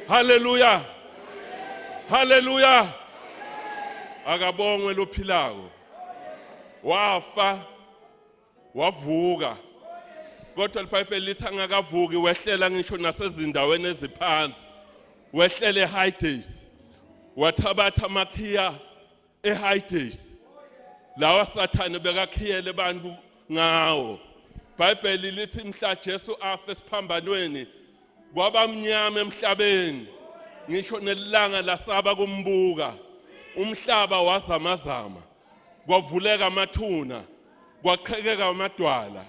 Haleluya, haleluya. Akabongwe lophilako. Wafa, wavuka, kodwa iBhayibheli lithi angakavuki wehlela ngisho nasezindaweni eziphansi, wehlele eHades, wathabatha amakhiya eHades lawa Sathane bekakhiyele abantu ngawo. iBhayibheli lithi mhla Jesu afa esiphambanweni kwabamnyama emhlabeni, ngisho nelanga lasaba kumbuka, umhlaba wazamazama, kwavuleka amathuna, kwaqhekeka amadwala,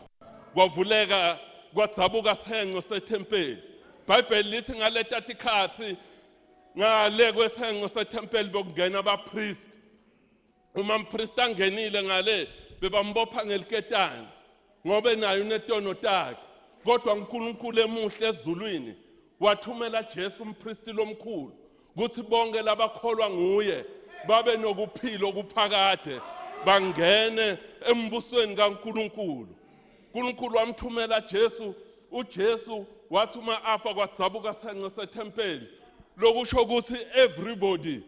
kwavuleka, kwadzabuka sihenco sethempeli. iBhayibheli lithi ngaleta tikhatsi ngale kwesihenco sethempeli bokungena abapristi. Uma mpristi angenile ngale bebambopha ngeliketane ngoba naye unetono takhe, kodwa uNkulunkulu emuhle ezulwini wathumela Jesu umpristi lomkhulu kuthi bonke labakholwa nguye babe nokuphila okuphakade, bangene embusweni kaNkulunkulu. uNkulunkulu wamthumela Jesu. UJesu wathi uma afa kwadzabuka senqo sethempeli, lokusho ukuthi everybody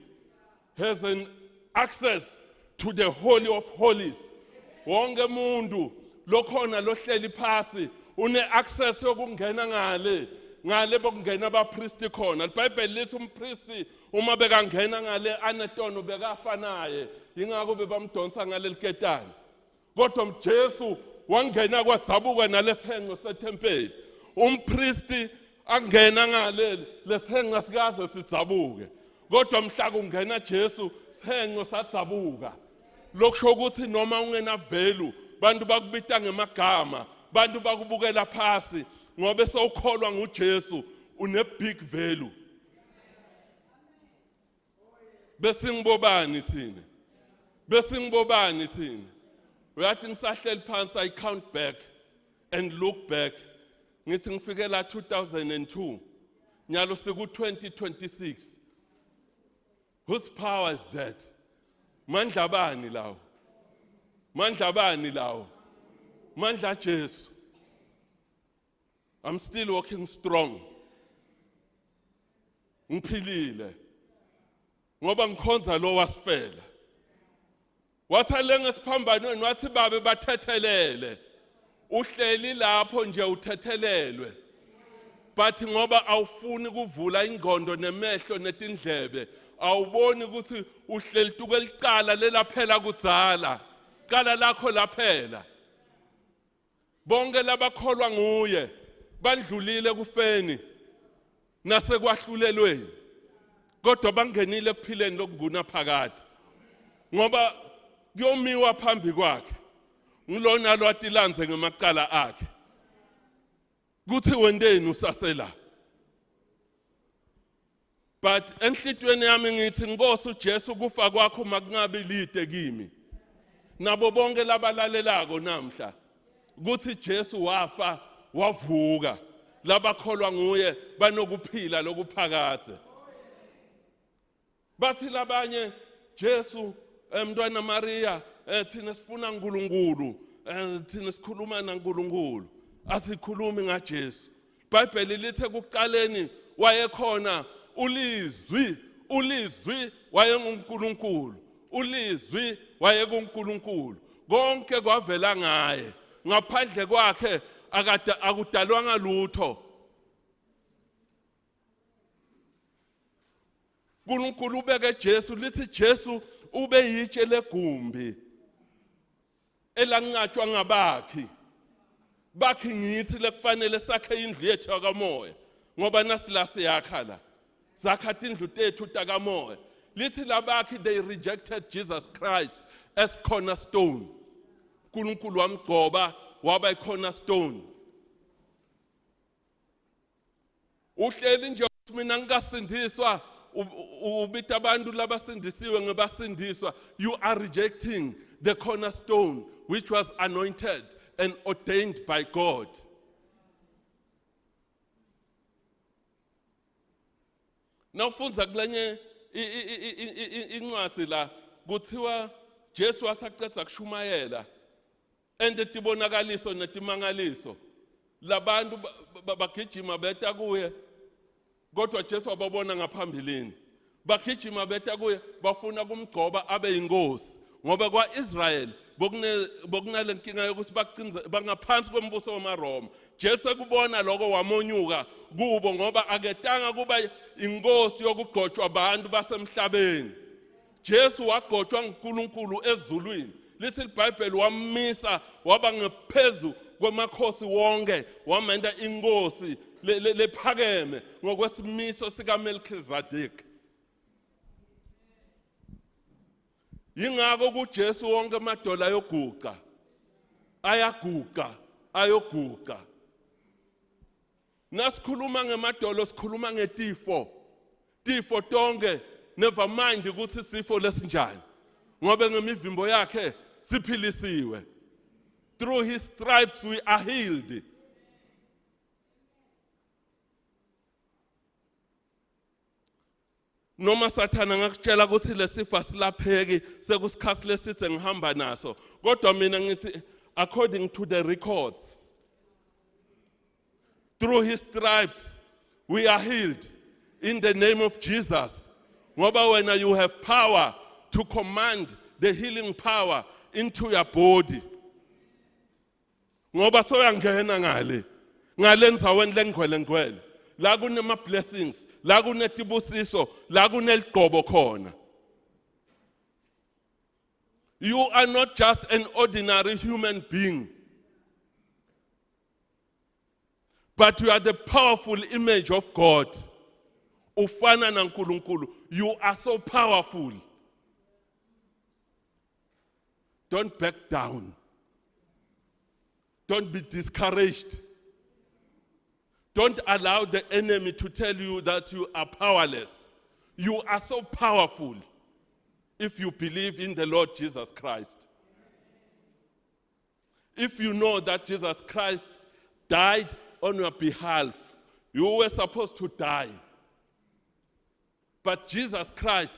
has an access to the holy of holies. Wonke umuntu lokhona lohleli phasi une access yokungena ngale, ngale bokungena abapristi khona. IBhayibheli lithi umpristi uma bekangena ngale anetono bekafa naye, ingakho bebamdonsa ngaleli ketane. Kodwa uJesu wangena kwadzabuka nalesihenqo sethempeli. Umpristi angena ngale, lesihenqo sikaze sidzabuke, kodwa mhla kungena Jesu sihenqo sadzabuka. Lokusho ukuthi noma ungena value, bantu bakubita ngemagama, bantu bakubukela phasi, ngoba sewukholwa nguJesu une big value. Besingibobani thina? Besingibobani thina? Uyathi ngisahleli phansi, I count back and look back, ngithi ngifike la 2002, nyalo siku 2026. Whose power is that? Mandla bani lawo? Mandla bani lawo? Mandla Jesu. I'm still walking strong, ngiphilile ngoba ngikhonza lo wasifela, wathi alenga esiphambanweni, wathi babe bathethelele. Uhleli lapho nje uthethelelwe, but ngoba awufuni kuvula ingqondo nemehlo netindlebe, awuboni ukuthi uhleli tuke licala lelaphela kudzala, cala lakho laphela. Bonke labakholwa nguye bandlulile kufeni nasekwahlulelweni, kodwa bangenile ekuphileni lokunguna phakade, ngoba kuyomiwa phambi kwakhe ngilona lwatilanze ngemacala akhe kuthi wenteni usasela. But enhlitweni yami ngithi, Nkosi uJesu, kufa kwakho makungabi lide kimi nabo bonke labalalelako namhla, ukuthi Jesu wafa wavuka, labakholwa nguye banokuphila lokuphakadze. Bathi labanye, Jesu mntwana Maria, thina sifuna uNkulunkulu, thina sikhuluma naNkulunkulu, asikhulumi ngaJesu. iBhayibheli lithe kuqaleni wayekhona ulizwi, ulizwi wayenguNkulunkulu, ulizwi wayekuNkulunkulu, konke kwavela ngaye, ngaphandle kwakhe akade akudalwanga lutho. uNkulunkulu ubeke Jesu, lithi Jesu ube yitshe legumbi elanqatshwa ngabakhi. Bakhi ngithi lekufanele sakhe indlu yethu yakamoya, ngoba nasila siyakha la, sakha tindlu tethu takamoya. Lithi labakhi, they rejected Jesus Christ as cornerstone. uNkulunkulu wamgcoba waba i-cornerstone. Uhleli nje mina ngikasindiswa, ubita abantu labasindisiwe ngebasindiswa. You are rejecting the cornerstone which was anointed and ordained by God. Nawufundza kulenye incwadi la kuthiwa Jesu wathi acedza kushumayela ente tibonakaliso netimangaliso, labantu bagijima beta kuye. Kodwa Jesu wababona ngaphambilini. Bagijima beta kuye bafuna kumgcoba abe yinkosi ngoba kwa-Israyeli bokunale nkinga yokuthi baqinze bangaphansi kombuso wamaRoma. Jesu ekubona lokho wamonyuka kubo ngoba aketanga kuba inkosi yokugcotshwa abantu basemhlabeni. Jesu wagcotshwa nguNkulunkulu ezulwini. Lithi iBhayibheli wammisa waba ngaphezu kwamakhosi wonke, wamenta inkosi lephakeme ngokwesimiso sikaMelchizedek. Yingakho kuJesu wonke amadola ayoguqa. Ayaguqa, ayoguqa. Nasikhuluma ngemadolo sikhuluma ngetifo. Tifo tonke never mind ukuthi sifo lesinjani. Ngoba ngemivimbo yakhe siphilisiwe. Through his stripes we are healed. Noma sathana ngakutshela ukuthi lesifo asilapheki sekusikhathi lesithe ngihamba naso kodwa mina ngithi according to the records through his stripes we are healed in the name of Jesus ngoba wena you have power to command the healing power into your body ngoba soyangena ngale ngale ndzaweni lengcwele ngcwele la kunema blessings la kunetibusiso la kuneligqobo khona. You are not just an ordinary human being, but you are the powerful image of God. Ufana naNkulunkulu. You are so powerful. Don't back down. Don't be discouraged. Don't allow the enemy to tell you that you are powerless. You are so powerful if you believe in the Lord Jesus Christ. If you know that Jesus Christ died on your behalf, you were supposed to die. But Jesus Christ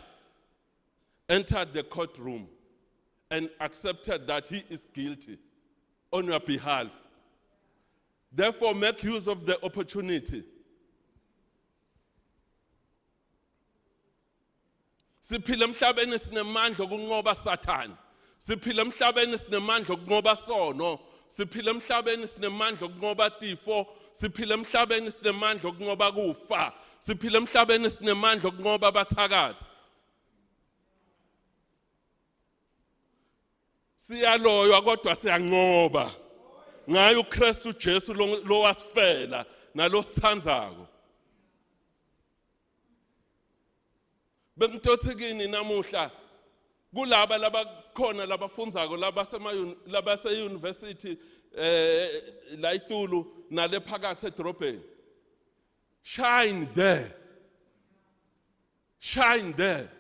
entered the courtroom and accepted that he is guilty on your behalf. Therefore, make use of the opportunity. Siphila emhlabeni sinemandla okunqoba Sathane. Siphila emhlabeni sinemandla okunqoba sono. Siphila emhlabeni sinemandla okunqoba tifo. Siphila emhlabeni sinemandla okunqoba kufa. Siphila emhlabeni sinemandla okunqoba abathakathi. Siyaloywa kodwa siyanqoba ngaye uKristu Jesu lowasifela nalosithandzako. Bengitothi kini namuhla kulaba labakhona labafundzako labase university la itulu nale phakathi edrobheni, shine there, shine there.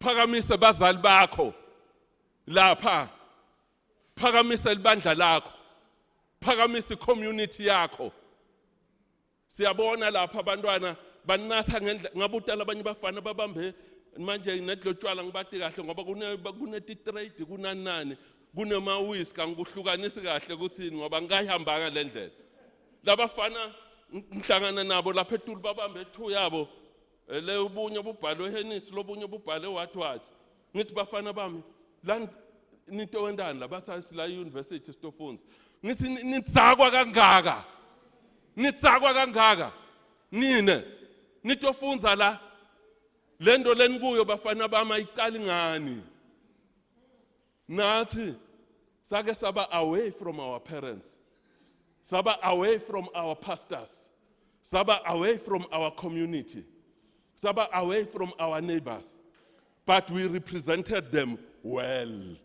Phakamise bazali bakho lapha, phakamise libandla lakho, phakamise community yakho. Siyabona lapha abantwana banatha ngendlela ngabuta labanye bafana babambe manje nedlotshwala ngibati kahle ngoba kuneti trade kunani nani kunema whisky angikuhlukanisi kahle ukuthi ngoba ngikayihambanga le ndlela. Labafana ngihlangana nabo lapha etulu babambe two yabo le ubunye bubhalwe Hennessy lobunye bubhalwe what what. Ngithi bafana bami la nito wendani la bathi la university sitofunza. Ngithi nitsakwa kangaka, nitsakwa kangaka nine nitofunza la lento lenikuyo bafana bami ayiqali ngani. Nathi sake saba away from our parents, saba away from our pastors, saba away from our community, saba away from our neighbors, but we represented them well.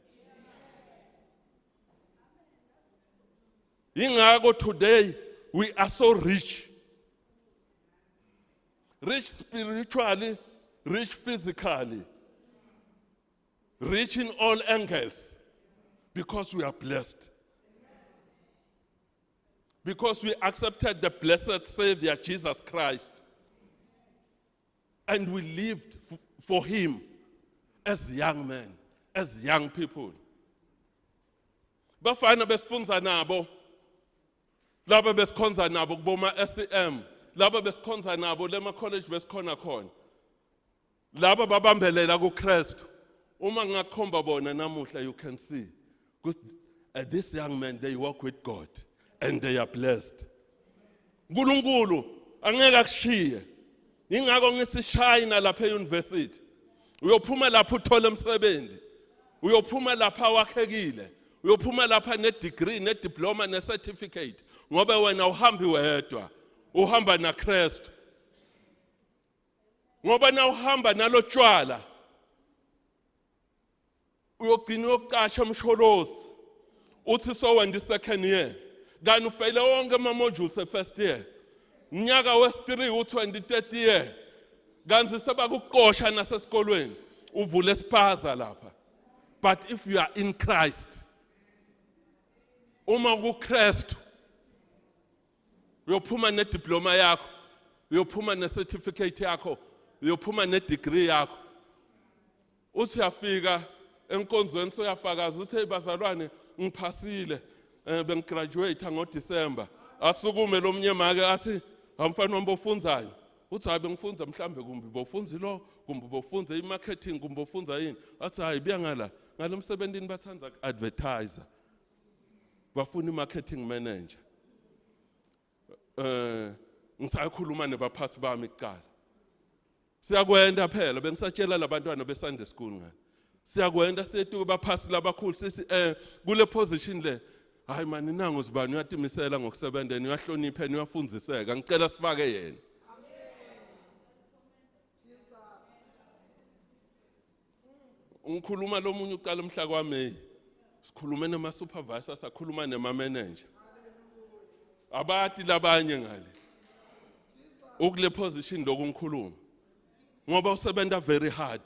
Ingakho today we are so rich, rich spiritually, rich physically, rich in all angles, because we are blessed, because we accepted the blessed Savior Jesus Christ and we lived for him as young men, as young people. Bafana besifunza nabo laba besikhonza nabo kuboma SCM Laba besikhonza nabo lema college besikhona khona. Laba babambelela kuKristu. Uma ngingakhomba bona namuhla, you can see ukuthi this young man, they walk with God and they are blessed. uNkulunkulu angeke akushiye. Ingakho ngisishayina lapha e-university. Uyophuma lapha uthole umsebenzi. Uyophuma lapha wakhekile. Uyophuma lapha ne-degree, ne-diploma, ne-certificate, ngoba wena uhambi wedwa, uhamba naKristu. Ngoba na uhamba nalotshwala, uyogcina uyoqasha emsholozi, uthi sowenda i-second year, kanti ufeyile wonke ama-modules e-first year. Mnyaka wesi-3 uthi wenda i-third year, kanti sebakuqosha nasesikolweni, uvule ispaza lapha. But if you are in Christ, uma kuKristu, uyophuma nediploma yakho, uyophuma necertificate yakho, uyophuma nedegree yakho. Uthi uyafika enkonzweni, soyafakaza, uthi, "Hey bazalwane, ngiphasile, bengigraduate ngoDecember." Asukume lo mnye make athi, "Amfana wami, bofunzani?" Uthi, "Hayi, bengifunza mhlambe kumbe bofunza lo, kumbe bofunza i-marketing, kumbe bofunza yini." Athi, "Hayi, buya ngala ngalo msebentini, bathanda advertiser, bafuna i-marketing manager." Ngisakhuluma nebaphathi bami kuqala. Siyakwenda phela, bengisatshela labantwana be-Sunday school ngani, siyakwenda siyetuke baphathi labakhulu, sithi kule position le, hayi mani, nangu sibani, uyatimisela ngokusebenzeni, uyahlonipha, uyafundziseka, ngicela sifake yena. Ngikhuluma lomunye uqala umhla kwaMay, sikhulume nama supervisor, sakhuluma nema manager, abati labanye ngale ukule position lokungikhuluma, ngoba usebenza very hard.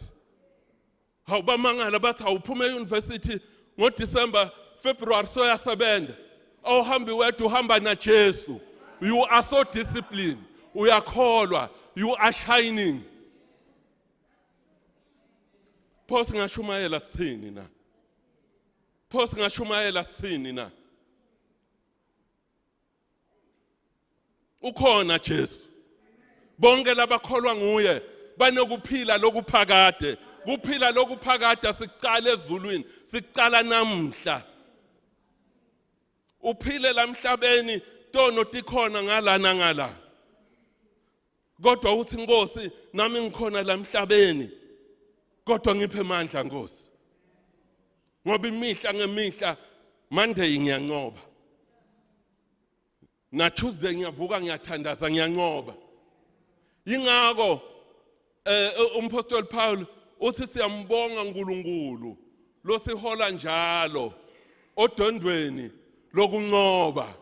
Hawu, bamangala, bathi, "Awuphume e-university ngoDecember, February soyasebenza." Awuhambi wedwa, uhamba naJesu. You are so disciplined, uyakholwa, you are shining. Pho singashumayela sithini na? Pho singashumayela sithini na? Ukhona Jesu. Bonke labakholwa nguye banokuphila lokuphakade. Kuphila lokuphakade sikuqala ezulwini, sikuqala namhla. Uphile lamhlabeni, tono tikhona ngala nangala, kodwa uthi, "Nkosi, nami ngikhona la emhlabeni, kodwa ngiphe amandla, Nkosi, ngoba imihla ngemihla, Monday ngiyanqoba, na Tuesday ngiyavuka, ngiyathandaza, ngiyanqoba." Ingakho umpostoli Paul uthi, "Siyambonga uNkulunkulu losihola njalo odondweni lokunqoba."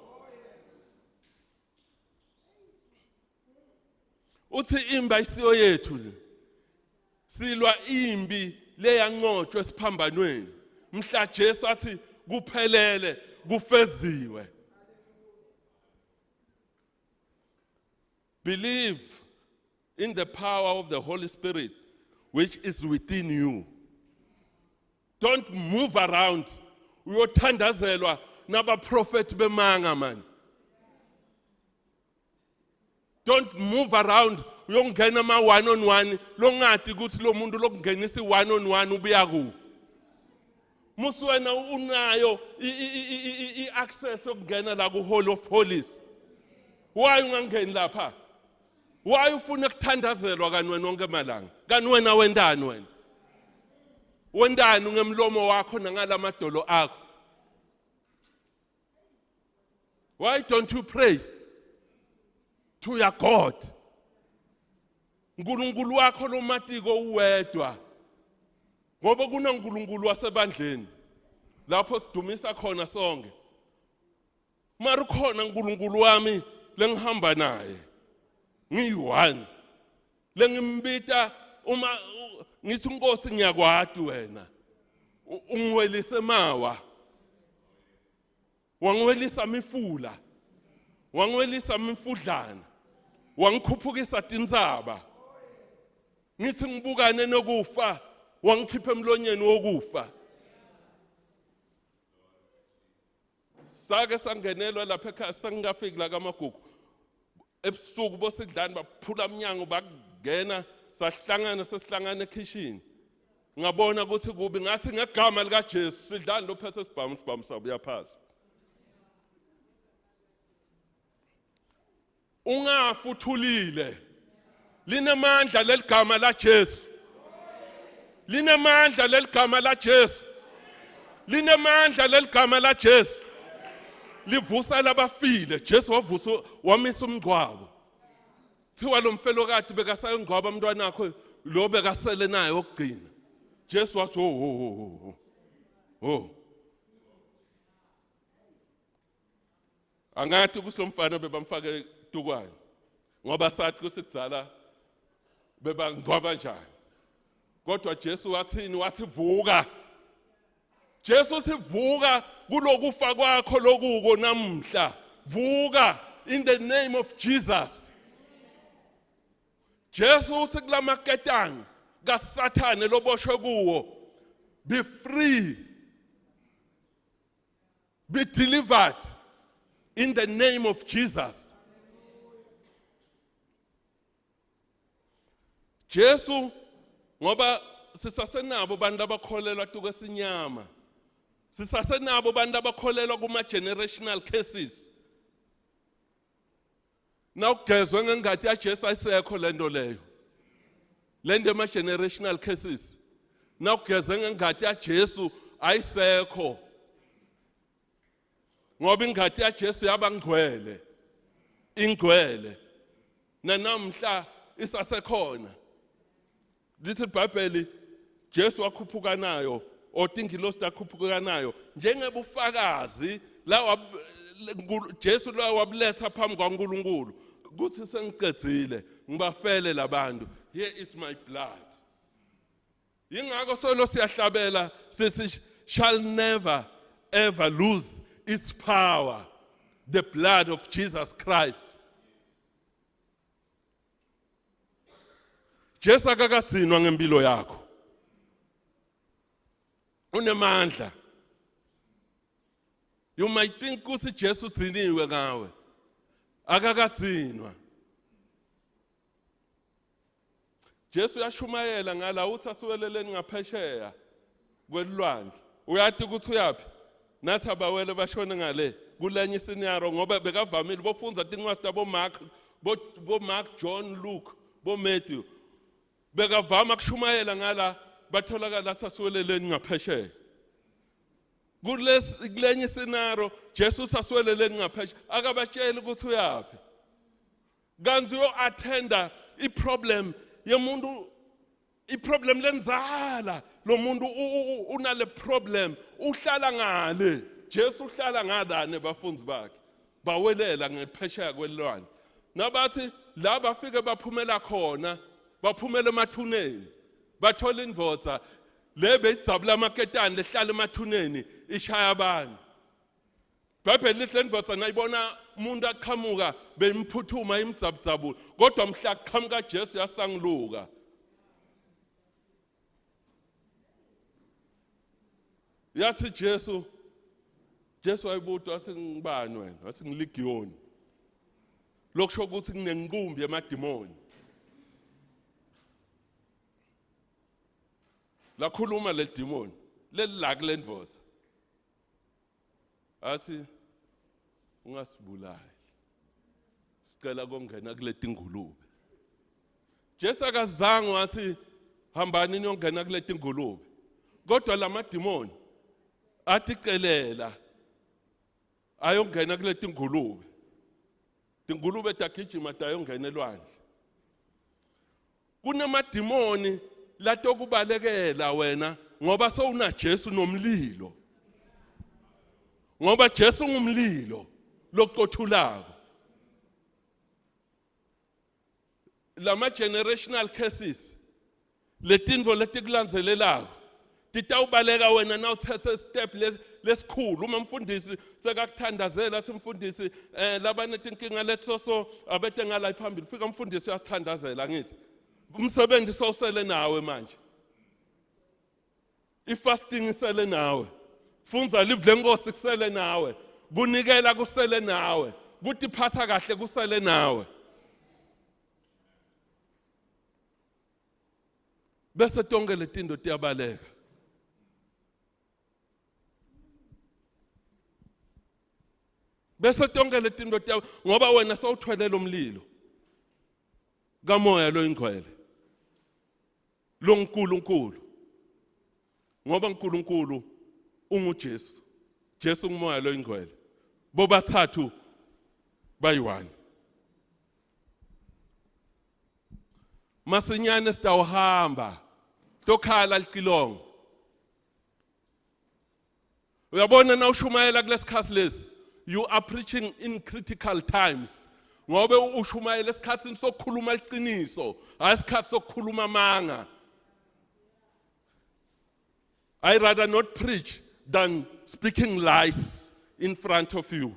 Uthi imbi isiyo yethu le, silwa imbi leyanqotshwa esiphambanweni mhla Jesu athi, "Kuphelele, kufeziwe." Believe in the power of the Holy Spirit which is within you. Don't move around uyothandazelwa nabaprofeti bemanga man. Don't move around uyongena ama one on one longati ukuthi lo muntu lokungenisa i one on one ubuya ku musu. Wena unayo i-access yokungena la ku Holy of Holies. Why ungangeni lapha? Why ufuna ukuthandazelwa kani wena wonke malanga? Kani wena wendani? Wena wendani ngemlomo wakho nangalamadolo akho? Why don't you pray to your God, uNkulunkulu wakho lomatiko uwedwa? Ngoba kunaNkulunkulu wasebandleni lapho sidumisa khona sonke, mara ukhona uNkulunkulu wami lengihamba naye ngiyi-one, lengimbita uma ngithi, "Inkosi, ngiyakwati wena. Ungiwelise mawa, wangiwelisa mifula, wangiwelisa mifudlana, wangikhuphukisa tintsaba. Ngithi ngibukane nokufa, wangikhipha emlonyeni wokufa." Sake sangenelwa lapha ekhaya, sangingafiki la kamagugu. Ebusuku bosidlani baphula umnyango bakungena, sahlangana sesihlangana ekhishini. Ngabona ukuthi kubi, ngathi ngegama likaJesu sidlani lophethe isibhamu, isibhamu sabuya phasi. Ungafi uthulile. Linamandla leligama laJesu. Linamandla leligama laJesu. Linamandla leligama laJesu. Livusa labafile. Jesu wavusa wamisa umngcwabo. Thiwa lo mfelokati bekasayongcwaba umntwana wakhe lo bekasele naye okugcina. Jesu wathi oh oh oh oh. Angathi ukuthi lo mfana bebamfake tukwane ngoba sathi ukuthi kudzala bebangcwaba njani. Kodwa Jesu wathini? Wathi vuka. Jesu uthi vuka kulokufa kwakho lokuko namhla. Vuka in the name of Jesus. Jesu uthi kulamaketanga kaSathane loboshwe kuwo, be free. Be delivered in the name of Jesus. Jesu ngoba sisasenabo abantu abakholelwa tukwesinyama. Sisasenabo abantu abakholelwa kuma generational cases. Nawugezwe ngengati yaJesu ayisekho lento leyo. Lento ema generational cases. Nawugeze ngengati yaJesu ayisekho. Ngoba ingati yaJesu yaba ngcwele. Ingcwele. Nanamhla isasekhona. Lithi iBhayibheli Jesu wakhuphuka nayo or ingilosi takhuphuka nayo njengebufakazi la Jesu la wabuletha phambi kwaNkulunkulu kuthi sengicedzile ngibafele labantu, here is my blood. Yingakho solo siyahlabela sithi shall never ever lose its power, the blood of Jesus Christ. Jesu akakagcinwa ngempilo yakho, unemandla. You might think ukuthi Jesu ugciniwe ngawe, akakagcinwa. Jesu uyashumayela ngala uthi asiweleleni ngaphesheya kwelwandle. Uyati ukuthi uyaphi? Nathi abawele bashone ngale kulenye isinaro ngoba bekavamile bofunza tincwadi tabo Mark, bo Mark, John, Luke, bo Matthew. Bekavama kushumayela ngala batholakala athi asiweleleni ngaphesheya. Kulenye isinaro Jesu uthi asiweleleni ngaphesheya, akabatsheli ukuthi uyaphi. Kanti uyo-attenda i-problem yemuntu, i-problem lenzala lo muntu unale problem, uhlala ngale. Jesu uhlala ngalane bafundi bakhe bawelela ngephesheya kwelwandle. Nabathi la bafike baphumela khona, baphumela emathuneni, bathola indvodza le beyidzabula amaketane lehlala emathuneni ishaya abantu. IBhayibheli lithi le ndvodza nayibona umuntu aqhamuka beyimphuthuma imdzabudzabula, kodwa mhla kuqhamuka Jesu yasanguluka. Yathi Jesu, Jesu wayibuta wathi ngibani wena? Wathi ngiligiyoni. Lokusho ukuthi kunenqumbi yamadimoni. Lakhuluma le demoni lelila kule ndvodza. Athi ungasibulali, sicela kongena kuleti ngulube. Jesu akazange wathi hambani niyongena kuleti ngulube, kodwa lamadimoni athi celela ayongena kuleti ngulube. Tingulube tagijima tayongena elwandle. Kunamadimoni latokubalekela wena ngoba sowuna Jesu nomlilo, ngoba Jesu ngumlilo locothulako. Lama generational curses, letintfo letikulandzelelako titawubaleka wena nawuthethe step lesikhulu. Uma mfundisi sekakuthandazela athi mfundisi labanetinkinga letsoso abete ngala phambili, fika umfundisi uyasithandazela, ngithi umsebenzi sowusele nawe manje, ifasting isele nawe, fundza live lenkosi kusele nawe, kunikela kusele nawe, kutiphatha kahle kusele nawe. Bese tonke letinto tiyabaleka. Bese tonke letinto tiya ngoba wena sewuthwele lomlilo kamoya loyingcwele loNkulunkulu. Ngoba uNkulunkulu unguJesu. Jesu ngumoya loyingcwele. Bobathathu bayi-one. Masinyane sitawuhamba tokhala licilongo. Uyabona na ushumayela kulesikhathi lesi, you are preaching in critical times. Ngobe ushumayela esikhathini sokukhuluma iqiniso, hayi isikhathi sokukhuluma amanga. I rather not preach than speaking lies in front of you.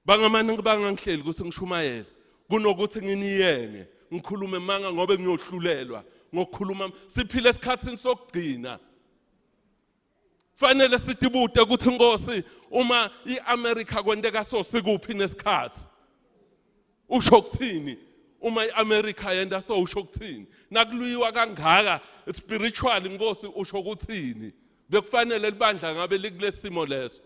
Bangamane bangangihleli ukuthi ngishumayele kunokuthi nginiyenge ngikhulume manga ngobe ngiyohlulelwa ngokukhuluma. Siphile esikhathini sokugcina. Fanele sitibute ukuthi Nkosi uma iAmerica kwenteka so sikuphi nesikhathi. Usho ukuthini uma iAmerica yenta so usho ukuthini? Nakulwiwa kangaka spiritually Nkosi usho ukuthini? Bekufanele libandla ngabe likulesimo leso.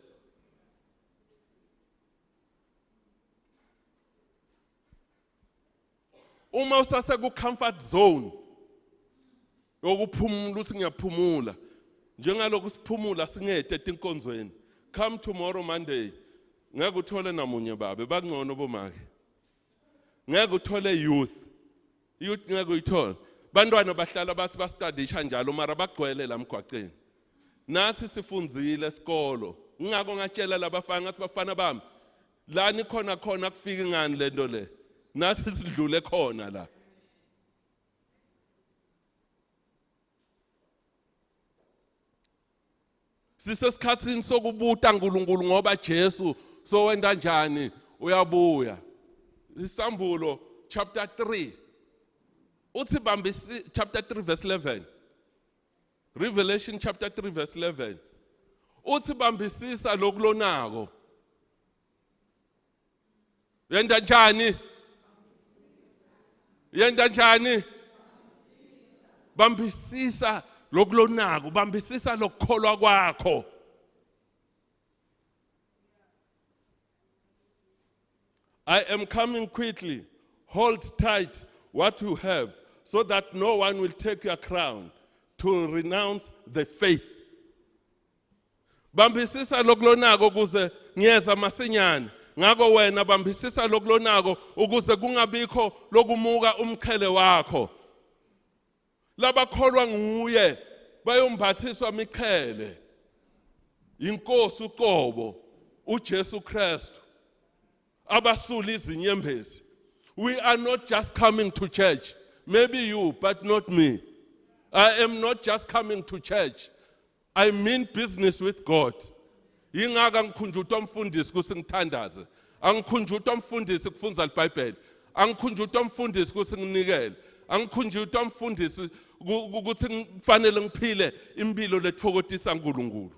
Uma usase ku comfort zone yokuphumula uthi ngiyaphumula njengalokhu siphumula singede etinkonzweni, come tomorrow Monday ngeke uthole namunye babe bangcono bomake, ngeke uthole youth, youth ngeke uyithole. Bantwana bahlala bathi bastadisha njalo mara bagcwele la mgwaqeni. Nathi sifunzile esikolo, ngingako ngatshela labafana ngathi bafana bami la nikhona khona kufika ingani lento le, nathi sidlule khona la. Sisesikhathini sokubuta uNkulunkulu ngoba Jesu sowenda njani uyabuya. Isambulo chapter 3 uthi bambisi chapter 3 verse 11. Revelation chapter 3 verse 11 uthi bambisisa lokulonako. Yenda njani? Yenda njani? Bambisisa lokulonako, bambisisa lokukholwa kwakho. I am coming quickly. Hold tight what you have so that no one will take your crown to renounce the faith. Bambisisa lokulonako ukuze ngiyeza masinyane. Ngakho wena bambisisa lokulonako ukuze kungabikho lokumuka umqhele wakho. Labakholwa nguye bayombathiswa imiqhele. Inkosi uqobo uJesu Kristu abasula izinyembezi. We are not just coming to church. Maybe you, but not me. I am not just coming to church. I mean business with God. Yingaka ngikhunjutwa umfundisi ukuthi ngithandaze. Angikhunjutwa umfundisi kufunza iBhayibheli. Angikhunjutwa umfundisi ukuthi nginikele. Angikhunjutwa umfundisi ukuthi kufanele ngiphile impilo letfokotisa uNkulunkulu.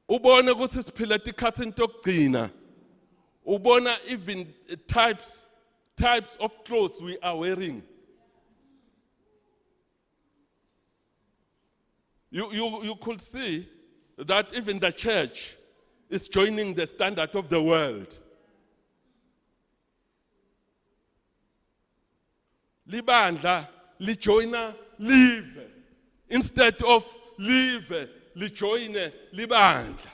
Ubone ukuthi siphila etikhathini tokugcina. Ubona even types of clothes we are wearing. You could see that even the church is joining the standard of the world. Libandla lijoyina live instead of live lijoyine libandla.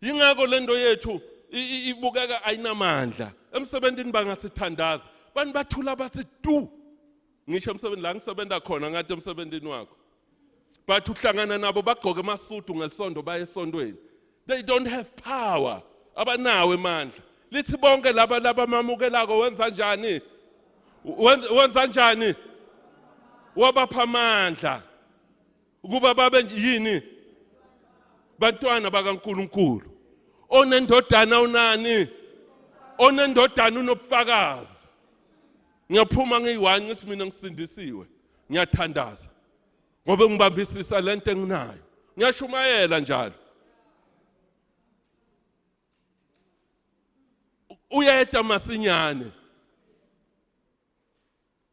Yingakho lento yethu ibukeka ayinamandla. Emsebenzini bangasithandaza bantu bathula bathi tu. Ngisho emsebenzini la ngisebenza khona ngathi emsebenzini wakho, but uhlangana nabo bagqoke amasudu ngelisondo baye esontweni. They don't have power, abanawo emandla. Lithi bonke laba labamamukelako wenza njani? Wenza njani? Wabapha amandla ukuba babe yini? Bantwana bakaNkuluNkulu. Onendodana unani? Onendodana unobufakazi. Ngiyaphuma ngiyi-one ngithi mina ngisindisiwe, ngiyathandaza ngoba ngibambisisa lento enginayo, ngiyashumayela njalo. Uyeta masinyane.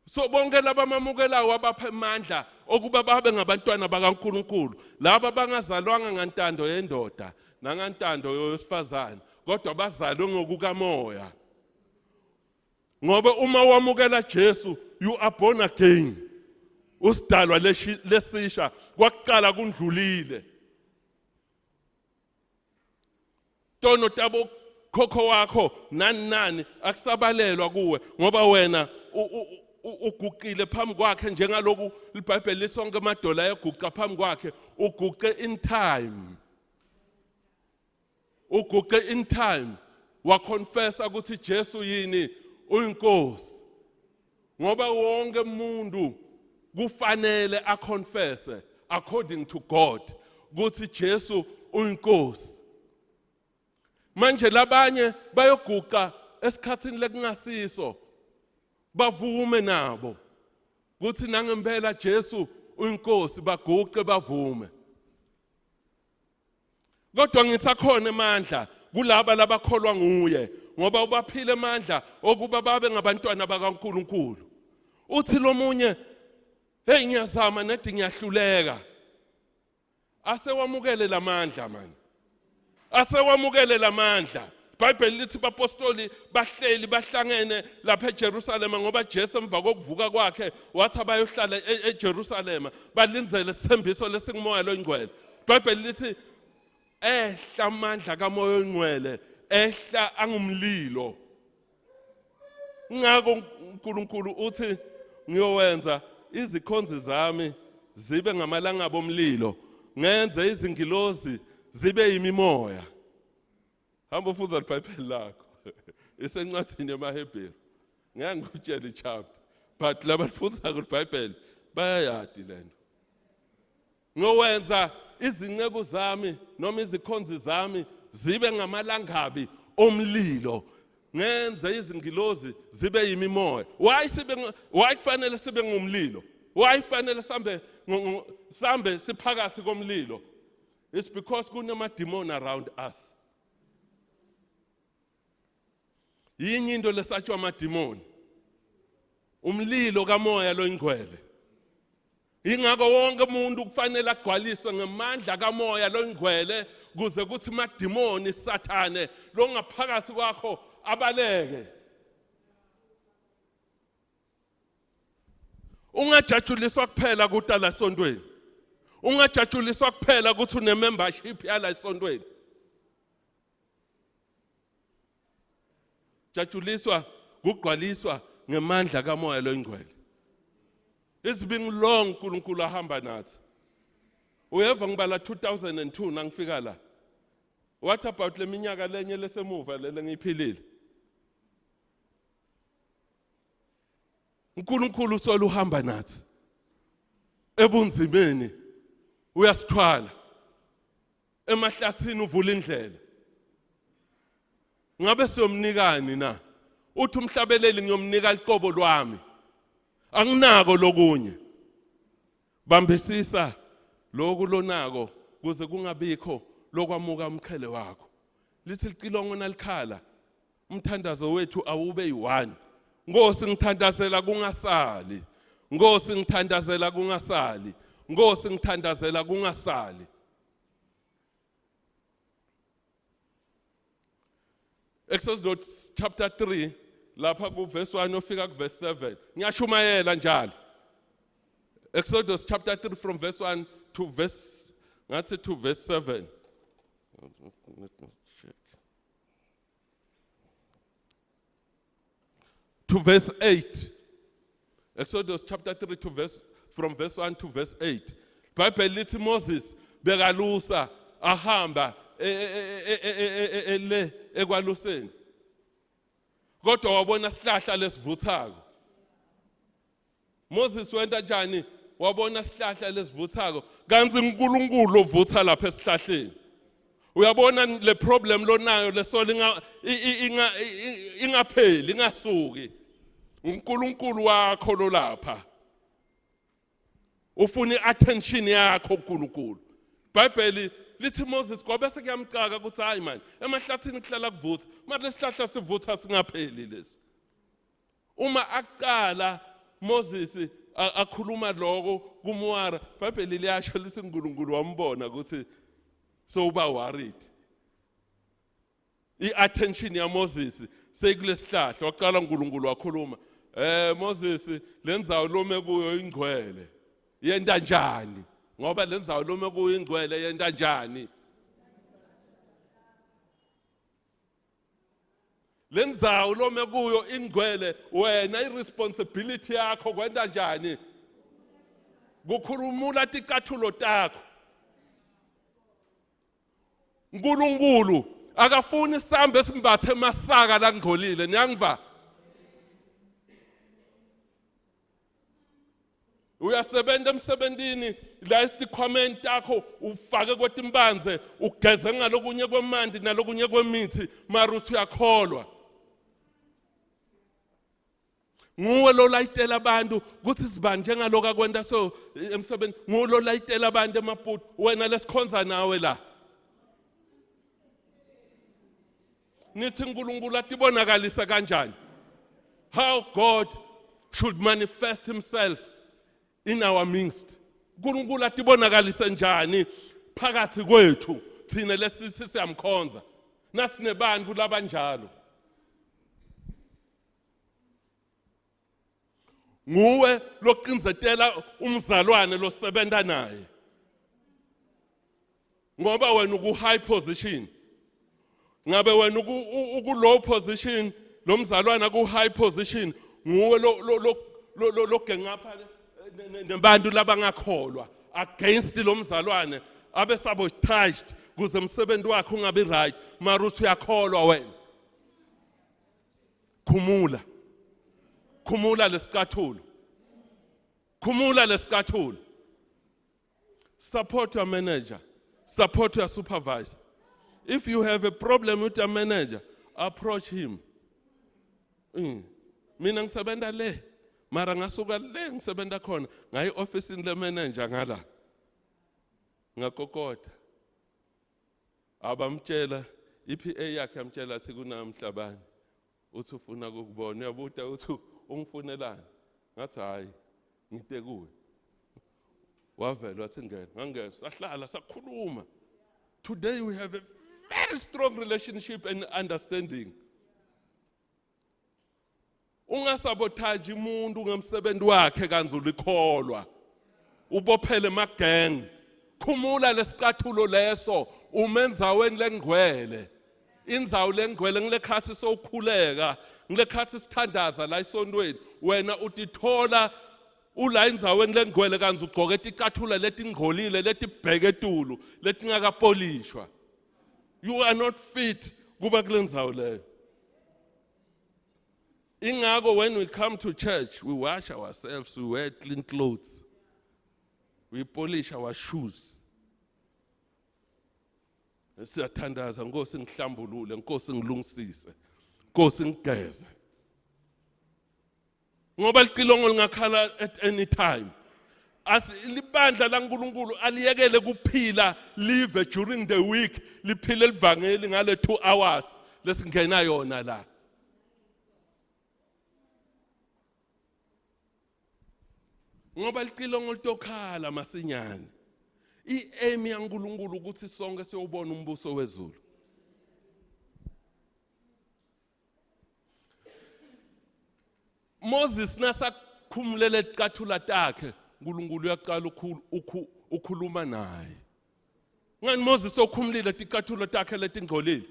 So bonke laba bamamukelayo wabapha amandla okuba babe ngabantwana bakaNkuluNkulu. Laba bangazalwanga ngantando yendoda nangantando yowesifazane, kodwa bazalwe ngokukamoya. Ngoba uma wamukela Jesu, you are born again. Usidalwa lesisha kwakuqala kundlulile. Tono tabo khokho wakho nani nani akusabalelwa kuwe ngoba wena uguqile phambi kwakhe njengaloku iBhayibheli lisonke amadola ayeguqa phambi kwakhe uguqe in time uguqe in time waconfessa ukuthi Jesu yini uyinkosi ngoba wonke umuntu kufanele aconfesse according to God ukuthi Jesu uyinkosi. Manje labanye bayoguqa esikhathini lekungasiso bavume nabo ukuthi nangempela Jesu uyinkosi baguqe bavume. Kodwa ngisakhona amandla kulaba labakholwa nguye ngoba ubaphile amandla okuba babe ngabantwana bakaNkuluNkulu. Uthi lomunye hey ngiyazama nedi ngiyahluleka. Asewamukele lamandla mani. Asewamukele lamandla. IBhayibheli lithi abapostoli bahleli bahlangene lapha eJerusalema ngoba Jesu emva kokuvuka kwakhe wathi abayohlala eJerusalema balindzele isithembiso lesingumoya loyingcwele. IBhayibheli lithi ehla amandla kamoya oyingcwele ehla angumlilo. Ngakho uNkulunkulu uthi ngiyowenza izikhonzi zami zibe ngamalangabi omlilo ngenze izingilozi zibe yimimoya. Hamba ufunda iBhayibheli lakho. Isencwadini yamaHebheru. Ngeke ngikutshele ichapter but laba lifunda iBhayibheli bayayadi lento. Ngowenza izinceku zami noma izikhonzi zami zibe ngamalangabi omlilo ngenze izingilozi zibe yimimoya. Why sibe why kufanele sibe ngumlilo? Why kufanele sambe sambe siphakathi komlilo? It's because kunamademon around us. Yinye into lesatshwa amadimoni. Umlilo kamoya loyingcwele. Ingakho wonke umuntu kufanele agcwaliswe ngemandla kamoya loyingcwele kuze kuthi amadimoni sathane longaphakathi kwakho abaleke. Ungajatshuliswa kuphela kuta la esontweni. Ungajatshuliswa kuphela ukuthi une membership yala esontweni. Jatshuliswa kugcwaliswa ngemandla kamoya loyingcwele. It's been long uNkulunkulu ahamba nathi. Uyeva ngibala 2002 nangifika la. What about leminyaka lenye lesemuva lele ngiyiphilile? uNkulunkulu usolo uhamba nathi ebunzimeni uyasithwala emahlathini uvula indlela ngabe siyomnikani na uthi umhlabeleli ngiyomnika liqobo lwami anginako lokunye bambisisa lokhu lonako kuze kungabikho lokwamuka umqhele wakho lithi licilongo nalikhala umthandazo wethu awube yi-one Nkosi ngithandazela kungasali Nkosi ngithandazela kungasali Nkosi ngithandazela kungasali Exodus chapter 3 lapha ku verse 1 ofika ku verse 7 ngiyashumayela njalo Exodus chapter 3 from verse 1 to verse ngathi to verse 7 let me check to verse 8 Exodus chapter 3 to verse from verse 1 to verse 8 Bible lithi Moses bekalusa ahamba e, e, e, le ekwaluseni kodwa wabona sihlahla lesivuthako Moses wenta njani wabona sihlahla lesivuthako kanti uNkulunkulu ovutha lapha esihlahleni uyabona le problem lonayo lesola inga inga ingapheli ingasuki uNkulunkulu wakho lolapha ufuna iattention yakho uNkulunkulu iBhayibheli Lithi Moses kwabe sekuyamcaka ukuthi hayi man, emahlathini kuhlala kuvutha. Manje lesihlahla sivutha singapheli lesi. Uma aqala Moses akhuluma lokho kumuwara, iBhayibheli liyasho lithi uNkulunkulu wambona ukuthi sowuba worried. I-attention yaMoses seyikulesihlahla waqala uNkulunkulu wakhuluma. Moses lendzawo lome kuyo ingcwele. Yenta njani? Ngoba lendzawo lome kuyo ingcwele yenta njani? Lendzawo lome kuyo ingcwele wena iresponsibility yakho kwenta njani? Kukhulumula ticathulo takho. uNkulunkulu akafuni isambe esimbathe emasaka langcolile niyangiva? Uyasebenza emsebentini la esikhwameni takho ufake kwetimbanze ugeze ngalokunye kwemanti nalokunye kwemithi mara uthi uyakholwa. Nguwe lo layitela abantu ukuthi sibani njengalokho akwenta so emsebenzini, nguwe lo layitela abantu emaputo, wena lesikhonza nawe la. Nithi uNkulunkulu atibonakalisa kanjani? How God should manifest himself in our midst. uNkulunkulu atibonakalise njani phakathi kwethu thina lesithi siyamkhonza nasinebantu labanjalo? Nguwe loqinzetela umzalwane losebenza naye ngoba wena uku high position, ngabe wena uku low position, lo mzalwane ku high position, nguwe lo lo lo lo gengapha nebantu labangakholwa against lo mzalwane abe sabotaged kuze umsebenzi wakhe ungabi right, mara uthi uyakholwa wena. Khumula, khumula lesicathulo, khumula lesicathulo. Support your manager, support your supervisor. If you have a problem with your manager, approach him. Mina ngisebenza le, mara ngasuka le ngisebenza khona ngayi office le manager ngala ngakokota. Abamtshela iPA yakhe yamtshela athi kunamhlabani uthi ufuna ukukubona, uyabuta uthi ungifunelani? Ngathi hayi ngite kuwe. Wavela wathi ngena, ngangena sahlala sakhuluma. Today we have a very strong relationship and understanding. Ungasabotage umuntu ngemsebenzi wakhe kanzi ulikholwa. Ubophele emagang. Khumula lesicathulo leso umenzaweni lengcwele. Indzawo lengcwele ngilekhathi sowukhuleka, ngilekhathi sithandaza la esontweni, wena utithola ula endzaweni lengcwele kanzi ugcoke ticathulo letingcolile letibheke etulu letingakapolishwa. You are not fit kuba kule ndzawo leyo. Ingakho when we come to church we wash ourselves, we wear clean clothes, we polish our shoes. Siyathandaza, Nkosi ngihlambulule, Nkosi ngilungisise, Nkosi ngigeze. Ngoba licilongo lingakhala at any time. As libandla laNkulunkulu aliyekele kuphila live during the week, liphile livangeli ngale 2 hours lesingena yona la. Ngoba licilongo litokhala masinyane. I-aim yaNkulunkulu ukuthi sonke siyobona umbuso wezulu. Moses nasakhumulele icathula takhe, uNkulunkulu uyaqala ukhuluma naye. Ngani Moses okhumulile ticathulo takhe letingcolile?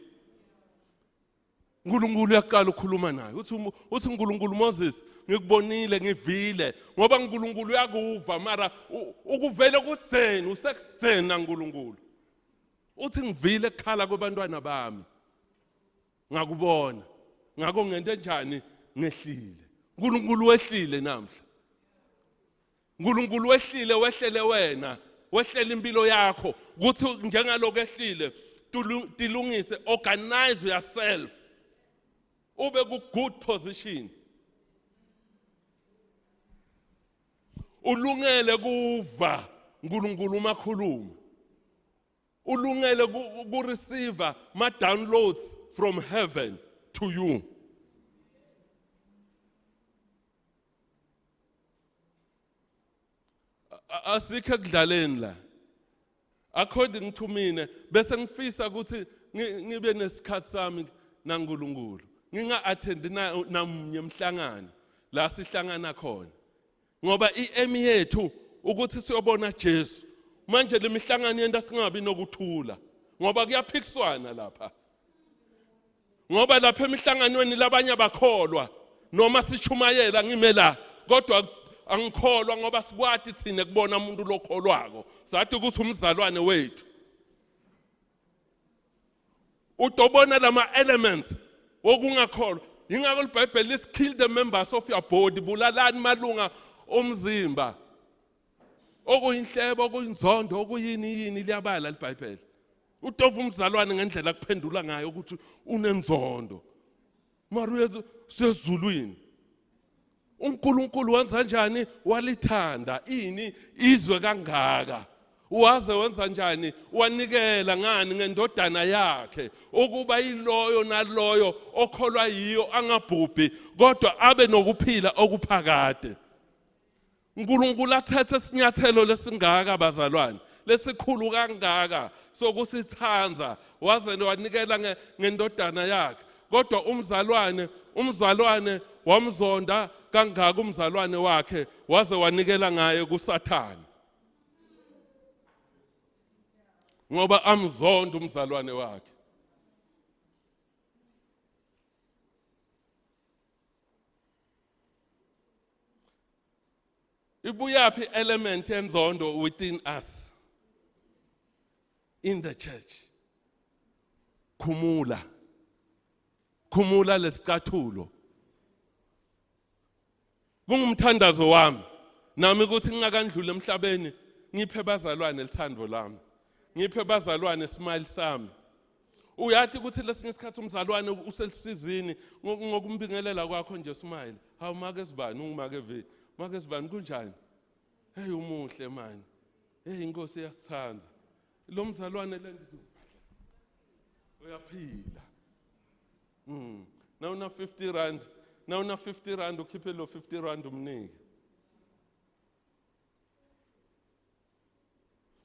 uNkulunkulu uyaqala ukukhuluma naye. Uthi uNkulunkulu, Moses ngikubonile, ngivile, ngoba uNkulunkulu uyakuva mara ukuvele kudzeni usekudzeni naNkulunkulu. Uthi ngivile ekukhala kwabantwana bami, ngakubona, ngakho ngento enjani ngehlile. uNkulunkulu wehlile namhla. uNkulunkulu wehlile, wehlele wena, wehlele impilo yakho kuthi njengaloko ehlile tilungise, organize yourself, ube ku good position, ulungele kuva uNkulunkulu umakhuluma. Ulungele ku receive ma downloads from heaven to you. Asikho ekudlaleni la. According to mina, bese ngifisa ukuthi ngibe nesikhathi sami naNkulunkulu, nginga-attend namunye emhlangano la sihlangana khona, ngoba i-aim yethu ukuthi siyobona Jesu. Manje lemihlangano yenta singabi nokuthula, ngoba kuyaphikiswana lapha, ngoba lapha emihlanganweni labanye abakholwa noma sishumayela. Ngime la, kodwa angikholwa, ngoba sikwati thina kubona umuntu lokholwako, sathi ukuthi umzalwane wethu utobona lama elements wokungakholwa. Yingakho iBhayibheli lithi, "Kill the members of your body," bulalani malunga omzimba, okuyinhlebo, okuyinzondo, okuyini yini, liyabala iBhayibheli. Utova umzalwane ngendlela akuphendula ngayo ukuthi unenzondo, mara uyenza sezulwini. UNkulunkulu wenza njani? Walithanda ini izwe kangaka, waze wenza njani? Wanikela ngani? Ngendodana yakhe, ukuba yiloyo naloyo okholwa yiyo angabhubhi, kodwa abe nokuphila okuphakade. uNkulunkulu athathe isinyathelo lesingaka, bazalwane, lesikhulu kangaka sokusithanda, waze wanikela ngendodana yakhe, kodwa umzalwane wamzonda kangaka umzalwane wakhe, waze wanikela ngaye kuSathane, ngoba amzonda umzalwane wakhe. Ibuyaphi element yenzondo within us in the church? Khumula, khumula lesicathulo. Kungumthandazo wami nami ukuthi ngingakandluli emhlabeni ngiphe bazalwane lithando lami, ngiphe bazalwane smile sami. Uyathi ukuthi lesinye isikhathi umzalwane uselisizini, ngokumbingelela kwakho nje, smile, "Hawu, make sibani, ungumake V, make sibani, kunjani? Hey, umuhle mani. Hey, inkosi iyasithanda." Lo mzalwane lento uyaphila. Nawuna 50 rand, nawuna 50 rand, ukhiphe lo 50 rand umnike.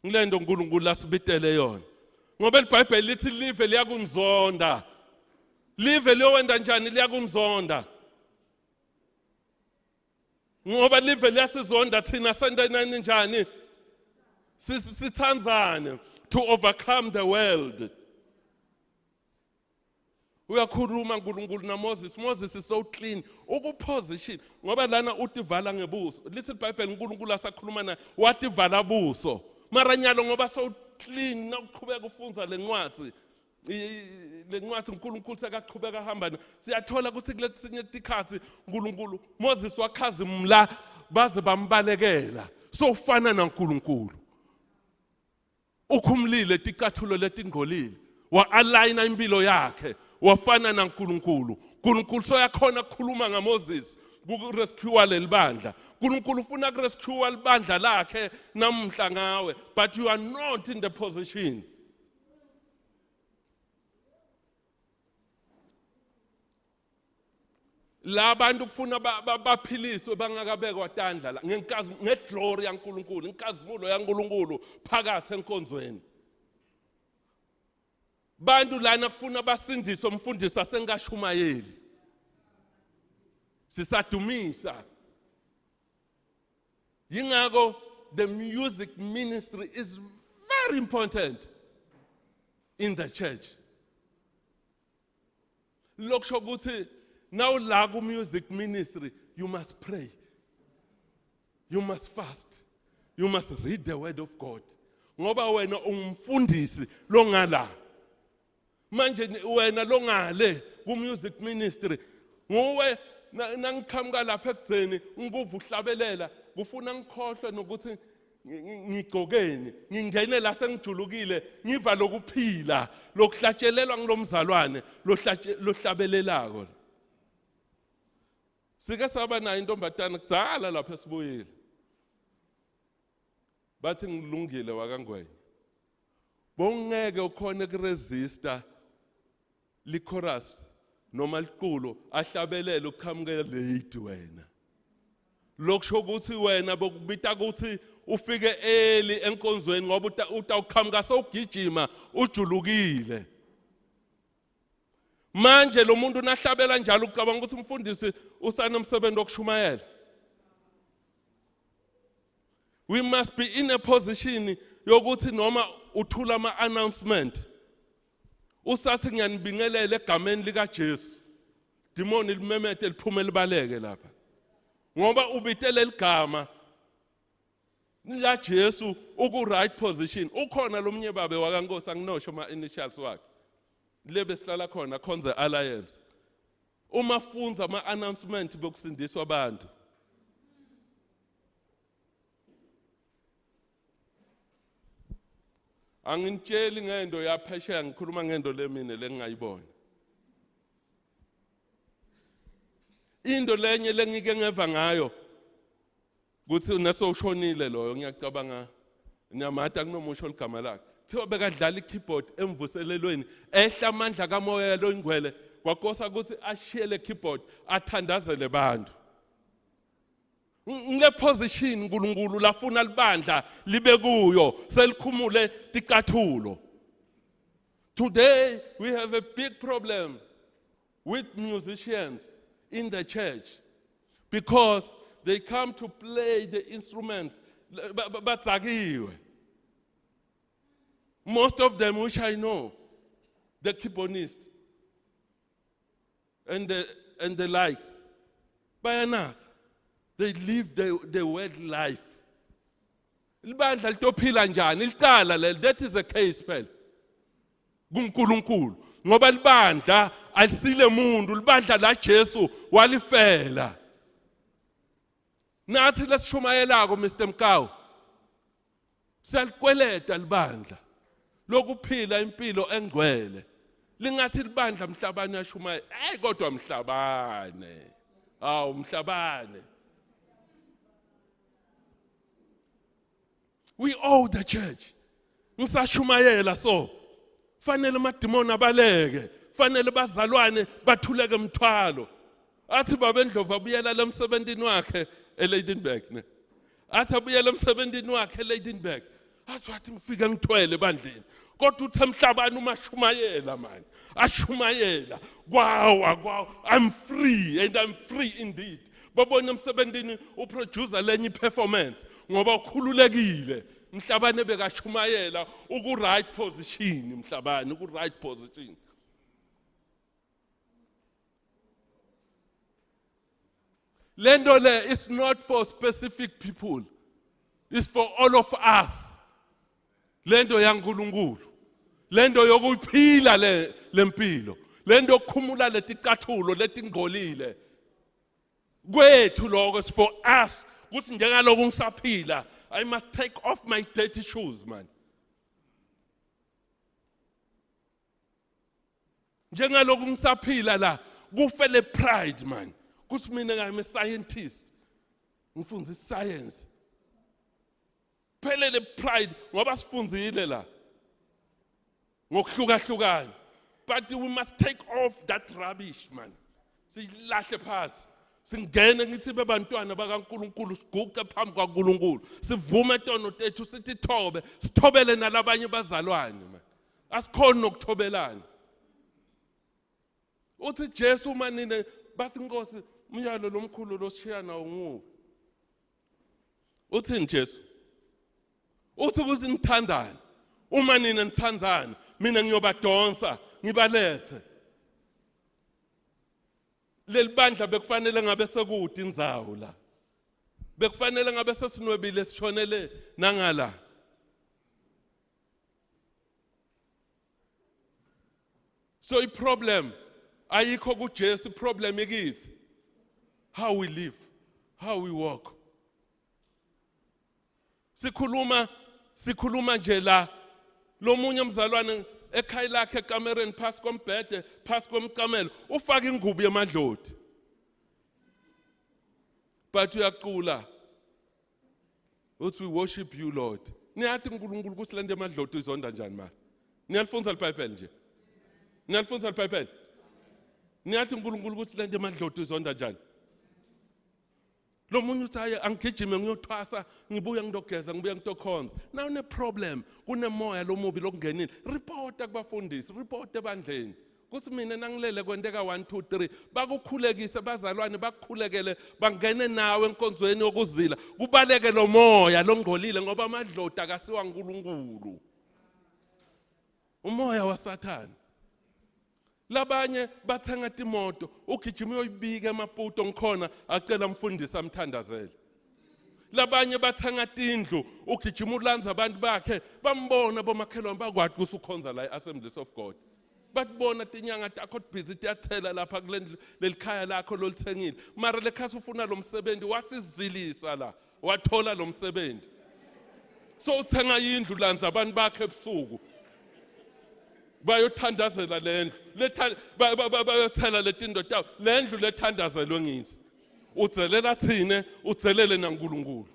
Ngilento uNkulunkulu asibitele yona, ngoba iBhayibheli lithi live liyakunzonda. Live liyowenda njani? Liyakunzonda, ngoba live liyasizonda thina. Senta nani njani? Sithandzane to overcome the world. Uyakhuluma uNkulunkulu naMoses. Moses is so clean ukuposition, ngoba lana utivala ngebuso. Lithi iBhayibheli uNkulunkulu asakhuluma naye wativala buso. Mara nyalo ngoba so clean, nawuqhubeka ufunza lencwadi, lencwadi uNkulunkulu sekaqhubeka ahamba, siyathola ukuthi kulesinye tikhathi uNkulunkulu Moses wakhazimla baze bambalekela. So ufana naNkulunkulu, ukhumulile ticathulo letingcolile, wa-aligna impilo yakhe, wafana naNkulunkulu. uNkulunkulu soyakhona ukukhuluma ngaMoses kurescue leli bandla. uNkulunkulu ufuna kurescue libandla lakhe namhla ngawe, but you are not in the position. La bantu kufuna baphiliswe bangakabekwa tandla la ngenkazi, ngeglory yaNkulunkulu, inkazimulo yaNkulunkulu phakathi enkonzweni. Bantu lana kufuna basindiswe umfundisi asengashumayeli, sisadumisa. Yingakho the music ministry is very important in the church. Lokusho ukuthi nawula ku music ministry, you must pray, you must fast, you must read the word of God, ngoba wena ungumfundisi longala. Manje wena longale ku music ministry, nguwe nangiqhamuka lapha ekugceni ngikuva uhlabelela, kufuna ngikhohlwe nokuthi ngigcokeni, ngingene la sengijulukile, ngiva lokuphila lokuhlatshelelwa ngilomzalwane lohlabelelako. Sike saba nayo intombatana kudzala lapha esibuyile, bathi ngilungile wakaNgwenya. Bongeke ukhone kuresista lichorus noma liculo ahlabelele uqhamuke late wena. Lokusho ukuthi wena bokubita ukuthi ufike early enkonzweni ngoba utawuqhamuka sowugijima ujulukile. Manje lo muntu nahlabela njalo ucabanga ukuthi umfundisi usanomsebenzi wokushumayela. We must be in a position yokuthi noma uthula ama announcement usathi ngiyanibingelela egameni lika Jesu, demoni limemete liphume libaleke lapha, ngoba ubitele ligama la Jesu uku right position. Ukhona lomnye babe wakaNkosi, anginosho ama initials wakhe, lebe sihlala khona khonze alliance, uma funza ama announcement bokusindiswa abantu. Anginitsheli ngento yaphesheya, ngikhuluma ngento lemine lengingayibona. Into lenye lengike ngeva ngayo kuthi nesowushonile loyo, ngiyacabanga niyamata kunomusho ligama lakhe, kuthiwa bekadlala i-keyboard emvuselelweni, ehla amandla kamoya loyingcwele, kwakosa ukuthi ashiye le keyboard athandazele abantu. Ngile position uNkulunkulu lafuna libandla libe kuyo, selikhumule ticathulo. Today we have a big problem with musicians in the church because they come to play the instruments badzakiwe. Most of them, which I know, the keyboardist and the likes, bayanatha, they live the world life. Libandla litophila njani licala leli? That is a case phela kuNkulunkulu, ngoba libandla alisile muntu, libandla la Jesu walifela. Nathi lesishumayelako, Mr Mkawu, siyalikweleta libandla lokuphila impilo engcwele. Lingathi libandla mhlabane yashumayela, hey, kodwa mhlabane, awu mhlabane. We owe the church. Ngisashumayela, so fanele amadimoni abaleke, fanele bazalwane bathuleke emthwalo. Athi baba Ndlovu abuyela lemsebentini wakhe eLydenburg, ne athi abuyela emsebentini wakhe eLydenburg, athi wathi ngifike ngithwele ebandleni, kodwa uthe emhlabani uma shumayela manje, ashumayela kwawa kwawa, "I'm free and I'm free indeed." Babona emsebentini uproducer lenye iperformance ngoba ukhululekile. Mhlabane bekashumayela uku right position, mhlabane uku right position. Lento le is not for specific people, it's for all of us. Lento yaNkulunkulu, lento yokuphila le lempilo, lento yokukhumula leticathulo letingcolile kwethu, lokho is for us, kuthi njengalokhu ngisaphila, I must take off my dirty shoes, man. Njengalokhu ngisaphila la, kufe le pride, man, kuthi mina I'm a scientist, ngifunda iscience. Phele le pride, ngoba sifunzile la ngokuhlukahlukana, but we must take off that rubbish, man, silahle phasi, singene ngithi bebantwana bakaNkuluNkulu, siguqe phambi kwaNkuluNkulu, sivume tono tethu, sithi thobe, sithobele nalabanye bazalwane, man. Asikhoni nokuthobelana. Uthi Jesu, uma nine bathi, "Inkosi, umyalo lomkhulu losishiya nawo nguwe?" Uthini Jesu? Uthi ukuthi nithandane. Uma nina nithandana, mina ngiyobadonsa ngibalethe. Leli bandla bekufanele ngabe sekude indzawo la, bekufanele ngabe sesinwebile, sishonele nangala. So iproblem ayikho kuJesu, iproblem ikithi, how we live, how we walk. Sikhuluma nje la, lomunye umzalwane ekhaya lakhe, ekamereni, phasi kombhede, phasi komcamelo, ufaka ingubo yemadloti, but uyacula uthi, "We worship you, Lord." Niyathi uNkulunkulu kusilento emadloti uyizonda njani mara? Niyalifunza iBhayibheli nje? Niyalifunza iBhayibheli? Niyathi uNkulunkulu ukuthi lento emadloti izonda njani? Lo munye uthi hayi angigijime ngiyothwasa ngibuye ngidogeza ngibuye ngitokhonza. Now une problem kunemoya lomubi lokungenile. Reporta kubafundisi, report ebandleni. Kuthi mina nangilele kwenteka 1 2 3 bakukhulekise bazalwane bakukhulekele bangene nawe enkonzweni yokuzila kubaleke lo moya longcolile ngoba amadloti akasiwa uNkulunkulu. Umoya waSathane. Labanye bathenga timoto ugijima uyoyibika eMaputo ngikhona acela umfundisi amthandazele. Labanye bathenga tindlu ugijima ulanza abantu bakhe bambona bomakhelwane bakwati ukuthi ukhonza la e-Assemblies of God. Batibona tinyanga takho tibhizi tiyathela lapha kulendlu lelikhaya lakho lolithengile. Mara lekhasi ufuna lo msebenzi wasizilisa la wathola lo msebenzi. So uthenga indlu lanza abantu bakhe ebusuku. Bayothandazela lendlu bayothela letindo tawo lendlu lethandazelwe ngithi udzelela thine udzelele naNkulunkulu.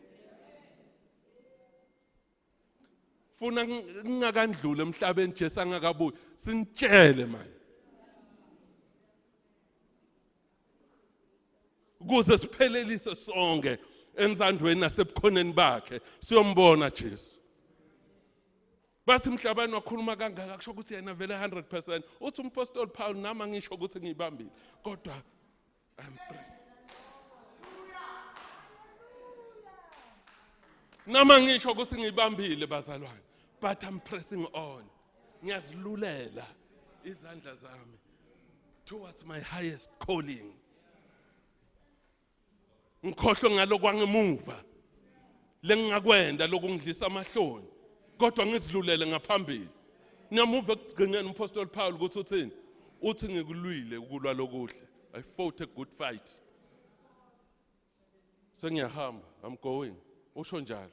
Funa ngingakandluli emhlabeni Jesu angakabuyi sinitshele manje ukuze siphelelise sonke enzandweni nasebukhoneni bakhe siyombona Jesu. Bathi mhlabani wakhuluma kangaka kusho ukuthi yena vele 100%. Uthi umpostoli Paul nami angisho ukuthi ngiyibambile kodwa I'm pressed. Nama ngisho ukuthi ngibambile bazalwane but I'm pressing on. Ngiyazilulela izandla zami towards my highest calling. Ngikhohlwe ngalokwangemuva lengingakwenda lokungidlisa amahloni kodwa ngizilulele ngaphambili. Niyamuva ekugcineni umpostoli Paul ukuthi uthini? Uthi ngikulwile ukulwa lokuhle. I fought a good fight. Sengiyahamba, I'm going. Usho njalo.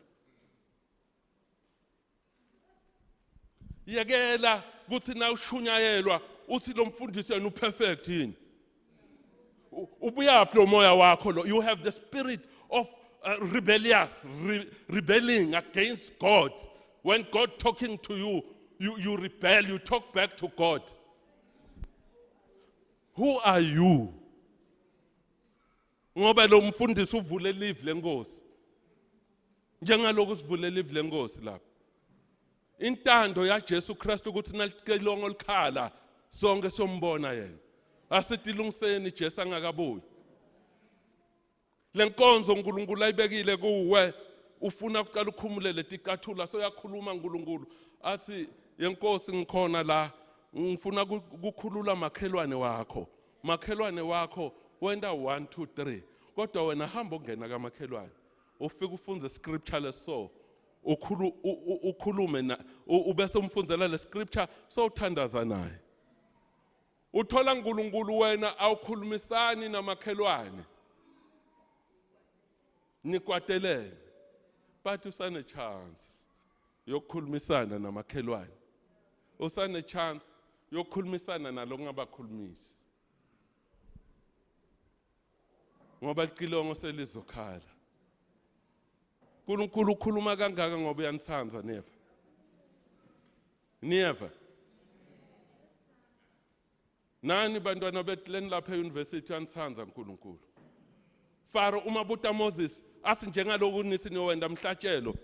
Yekela kuthi na ushunyayelwa uthi lo mfundisi yena uperfect yini? Ubuyaphi lo moya wakho lo? You have the spirit of rebellious, rebelling against God. When God talking to you, you rebel, you talk back to God. Who are you? Ngoba lo mfundisi uvule live lenkosi. Njengaloku sivule live lenkosi lapha. Intando yaJesu Kristu ukuthi nalicelongo likhala sonke sombona yena. Asithi lungiseni Jesu angakabuyi. Lenkonzo uNkulunkulu ayibekile kuwe ufuna ukuqala ukhumule leticathula soyakhuluma uNkulunkulu athi yenkosi ngikhona la ngifuna kukhulula makhelwane wakho makhelwane wakho wenta 1 2 3 kodwa wena hamba ungena kamakhelwane ufike ufunze scripture leso ukhulu ukhulume na ubese umfunzela le scripture sowuthandaza naye. Uthola uNkulunkulu wena awukhulumisani namakhelwane nikwatelene but usane chance yokukhulumisana namakhelwane, usane chance yokukhulumisana nalokungabakhulumisi ngoba licilongo selizokhala. uNkulunkulu ukhuluma kangaka ngoba uyanithanda neva niyeva nani bantwana betleni lapha e-university uyanithanda uNkulunkulu. Faro uma buta Moses athi njengaloku nithi niyowenda mhlatshelo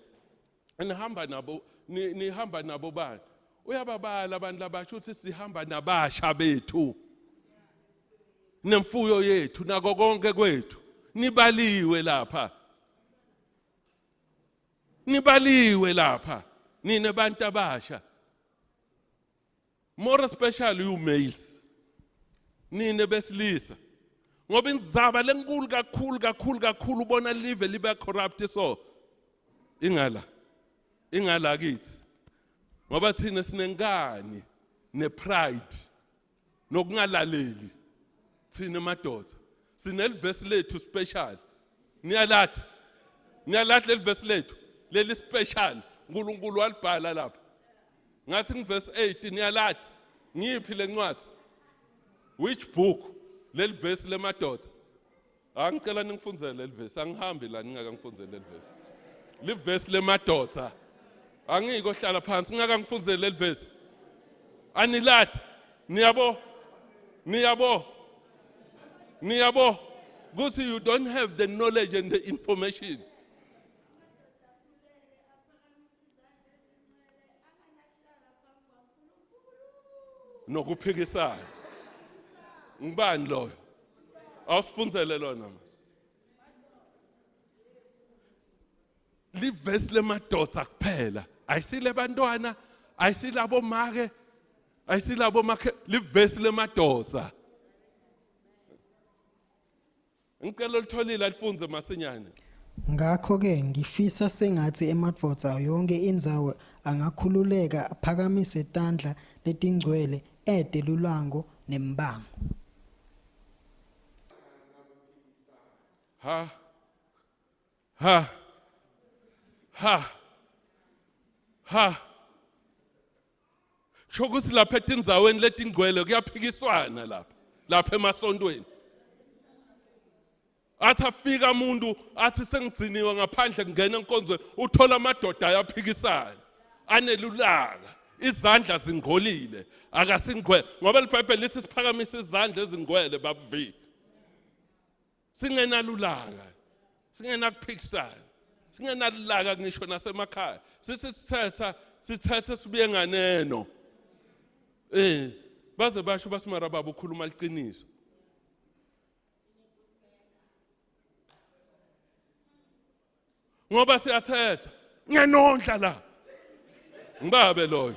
nihamba nabo nihamba nabo bani uyababala abantu labasha uthi sihamba nabasha bethu nemfuyo yethu nako konke kwethu nibaliwe lapha nibaliwe lapha nine bantu abasha more especially you males nine besilisa ngoba inzaba lenkulu kakhulu kakhulu kakhulu ubona live libe corrupt so ingala kithi ngoba thina sinenkani nepride nokungalaleli thina madoda sinelivesi lethu special niyalathi niyalathi leli verse lethu leli special uNkulunkulu walibhala lapha ngathi ngivesi 8 niyalathi ngiyiphi lencwadi which book leli verse lemadoda angicela ningifundzele leli verse angihambi la ningakangifundzeli leli verse livesi lemadoda angiyiko hlala phansi ngingakangifundzeli leli verse. Anilathi. Niyabo? Niyabo? Niyabo? Kuthi you don't have the knowledge and the information. Nokuphikisana. Ngibani loyo? Awusifunzele lona. Livesi lemadoda kuphela. Ayisile bantwana, ayisilabo make, ayisilabo makhe, livesi lemadoda. Ngicela olitholile alifunze masinyane. Ngakho-ke ngifisa sengathi emadvodza yonkhe indzawo angakhululeka aphakamise tandla letingcwele ete lulango nembango. Ha ha ha ha Sho ukuthi lapha etindzaweni letingcwele kuyaphikiswana lapha lapha emasontweni. Athi afika umuntu athi sengigciniwe ngaphandle kungena enkonzweni uthola amadoda ayaphikisana anelulaka izandla zingcolile akasingcwele ngoba iBhayibheli lithi siphakamise izandla ezingcwele babuvi singenalulaka singenakuphikisana singenalulaka ngisho nasemakhaya sithi sithetha sithethe sibuye nganeno eh baze basho basimara baba ukhuluma liqiniso ngoba siyathetha ngenondla la ngibabe loyo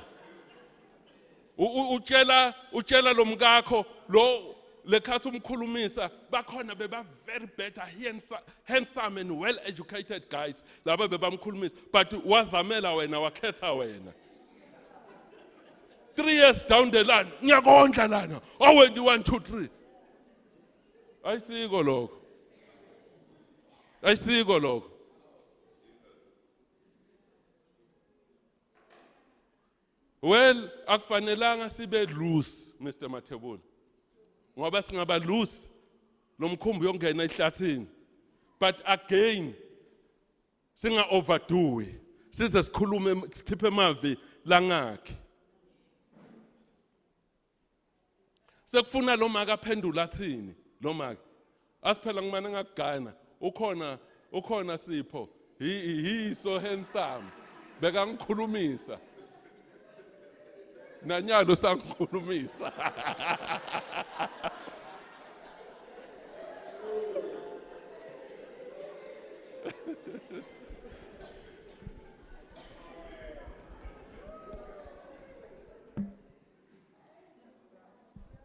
utshela utshela lo mkakho lo lekhathi umkhulumisa bakhona beba very better handsome and well educated guys laba bebamkhulumisa but wazamela wena wakhetha wena 3 years down the line ngiyakondla lana awendi 1 2 3 Ayisiko lokho. Ayisiko lokho. Well, akufanelanga sibe loose Mr Mathebula. Ngoba singaba loose lo mkhumbi uyongena ehlathini. But again singa overdo size sikhulume sikhiphe emavi langakhi. Sekufuna lo maka aphendula athini lo maka. Asiphela ngimane ngakugana ukhona ukhona Sipho he is so handsome bekangikhulumisa nanyalo sangikhulumisa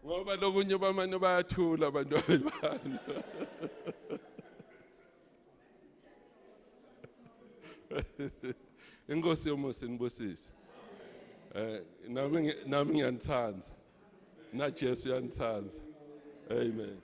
ngoba lokunye bamane bayathula abantu abebana inkosi yomusa inibusise eh nami nami ngiyanithanda na Jesu uyanithanda amen.